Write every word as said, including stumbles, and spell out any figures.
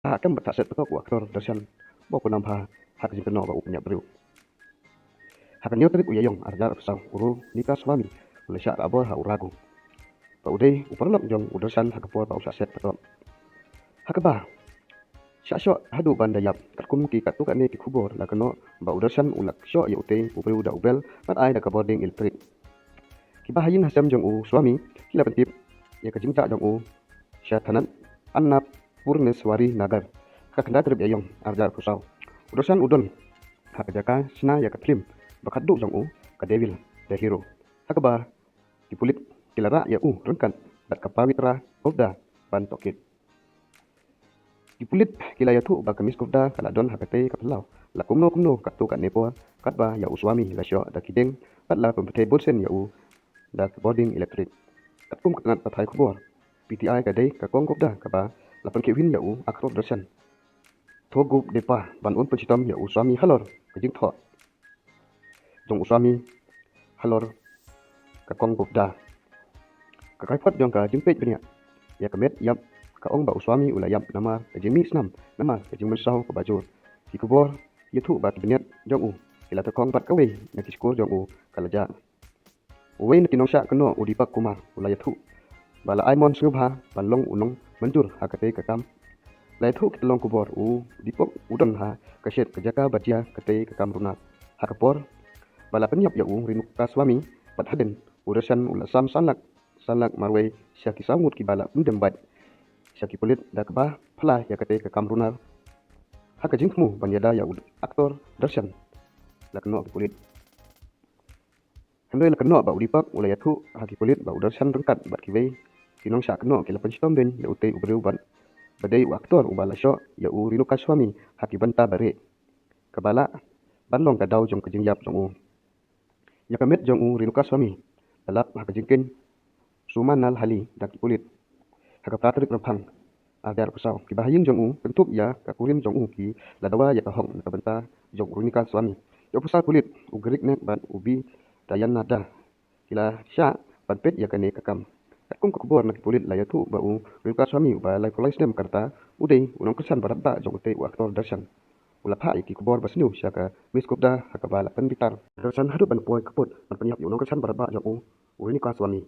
Hakhmat bad thah set patok u actor Darshan ba u pynam bha ha ka jingkynnoh ba u pynïap briew. Ha ka hynñiew tarik u Ïaïong arhajar arphew saw, u Rinikha Swami u la shah da bor ha u Raghu. Ba u dei u paralok jong u Darshan ha ka por ba u shah set patok. Ha kaba shah shoh haduh ban da ïap, katkum ki katto katne ki khubor la kynnoh ba u Darshan u la shoh ïa utei u briew da u bel bad ai da ka bording electric. Kiba ha ïing ha sem jong u Swami ki la pyntip ïa ka jingjah jong u sha thanat Annapurneswari Nagar. Ha ka khyndai tarik Ïaïong arhajar arphew saw, u Darshan u don ha ka jaka shna ïa ka phlim ba khatduh jong u, Ka Devil The Hero. Ha kaba ki pulit ki la rah ïa u ryngkat bad ka Pavitra Gupta ban tohkit. Ki pulit ki la ïathuh ba ka Miss Gupta ka la don ha katei ka phyllaw la kumno kumno katto katne por, katba ïa u Swami la shoh da ki dieng bad la pynpyrthei bunsien ïa u da ka bording electric. Katkum ka tnat pathai khubor P T I, ka dei ka Kong Gupta kaba la pynkhih win ïa u actor Darshan Thogupdepa ban un pynshitom ïa u Swami halor ka jingthoh jong u Swami halor ka Kong Gupta. Ka kaiphod jong ka jingpeit bniah ïa ka met ïap ka ong ba u Swami u la ïap namar ka jingmih snam, namar ka jingmynsaw kaba jur. Ki khubor ïathuh ba ki bniat jong u ki la tyrkhong bad kawei na ki shkor jong u ka la jah. Uwei na ki nongshah kynnoh, u Deepak Kumar, u la ïathuh ba la ai mon sngewbha ban long u nongmynjur ha katei ka kam. La ïathuh ki tyllong khubor u Deepak u don ha ka shet ka jaka ba jia katei ka kam runar ha ka por ba la pynïap ïa u Rinikha Swami, bad hadien u Darshan u la sam san lak, san lak marwei sha ki saw ngut kiba la pyndem bad sha ki pulit da kaba phylla ïa katei ka kam runar ha ka jingthmu ban ïada ïa u actor Darshan, la kynnoh ki pulit. Hynrei la kynnoh ba u Deepak u la ïathuh ha ki pulit ba u Darshan ryngkat bad kiwei ki nongshah kynnoh ki la pynshitom beiñ ïa utei u briew bad ba dei u actor uba la shoh ïa u Rinikha Swami ha ki bynta ba rieh, kaba lah ban long ka daw jong ka jingïap jong u. Ïa ka met jong u Rinikha Swami la lap ha ka jingkhein Sumanal Hali da ki pulit ha ka phra tarik Rymphang arhajar arphew saw. Kiba ha ïing jong u kynthup ïa ka kurim jong u ki la dawa ïa ka hok na ka bynta jong u Rinikha Swami. Ïa u pisa pulit u Girish Naik bad u B Dayananda ki la shah ban peit ïa kane ka kam. Katkum ka khubor na ki pulit la ïathuh ba u Rinikha Swami uba laiphew lai snem ka rta u dei u nongkyrshan baratbah jong utei u actor Darshan. U la phah ïa ki khubor ba sniew sha ka Miss Gupta ha kaba la pynbitar Darshan haduh ban poi ka pud ban pynïap ïa u nongkyrshan baratbah jong u, u Rinikha Swami.